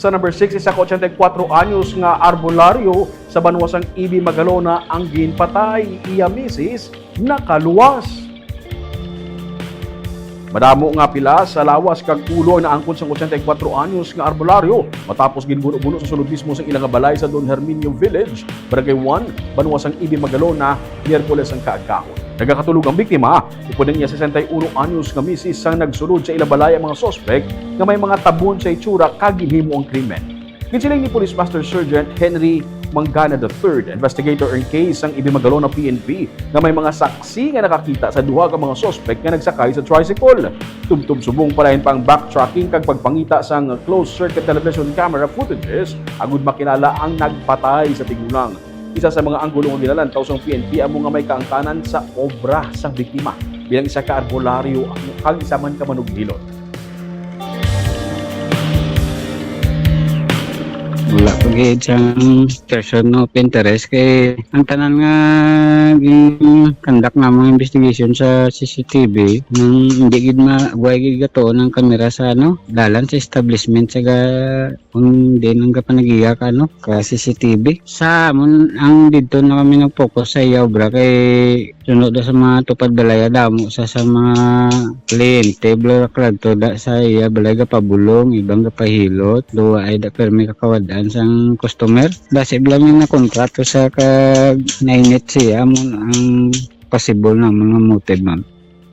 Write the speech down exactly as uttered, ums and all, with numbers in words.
Sa number six, isa ka ochenta y kuwatro anyos nga arbolaryo sa banwa sang Ibi, Magalona ang ginpatay. Iya misis nakaluwas. Madamo nga pila sa lawas kag ulo ang naangkon sang ochenta y kuwatro anyos nga arbolaryo matapos ginbuno-buno sa sulod mismo sa ila nga balay sa Don Herminio Village, Barangay one, banwa sang Ibi, Magalona, Miyerkules ang kaagahon. Nagakatulog ang biktima upod ang iya sesenta y uno anyos nga misis sang nagsulod sa ila balay ang mga suspek nga may mga tabon sa itsura kag ginhimo ang krimen. Ginsiling ni Police Master Sergeant Henry Mangana the third, investigator in case sang Ibi, Magalona P N P, nga may mga saksi nga nakakita sa duha ka mga suspek nga nagsakay sa tricycle. Tubtob subong palain pa ang backtracking kag pagpangita sang closed circuit television camera footages agud makilala ang nagpatay sa tigulang. Isa sa mga anggulo nga ginalantaw sang P N P amo nga may kaangtanan sa obra sang biktima bilang isa ka arbolaryo kag isa man ka manughilot. Wala pa gid sang person of interest kay ang tanan nga gin-conduct namong investigation sa C C T V nang hindi gid ma way gid gatuon ang kamera sa ano dalan sa establishment sa ga kung din ang kapanagiya ka ano ka C C T V sa amon ang didto na kami nag-focus sa iya obra kay sunod sa mga tupad balaya damo sa sa mga kliyente blo ra kladto da sa iya balay gapabulong ibang gapahilot duwa ay da permi kakawad-an sang customer. Basi bala mi na kontrato sa kag nainit siya mo ang possible na mga motive, ma'am.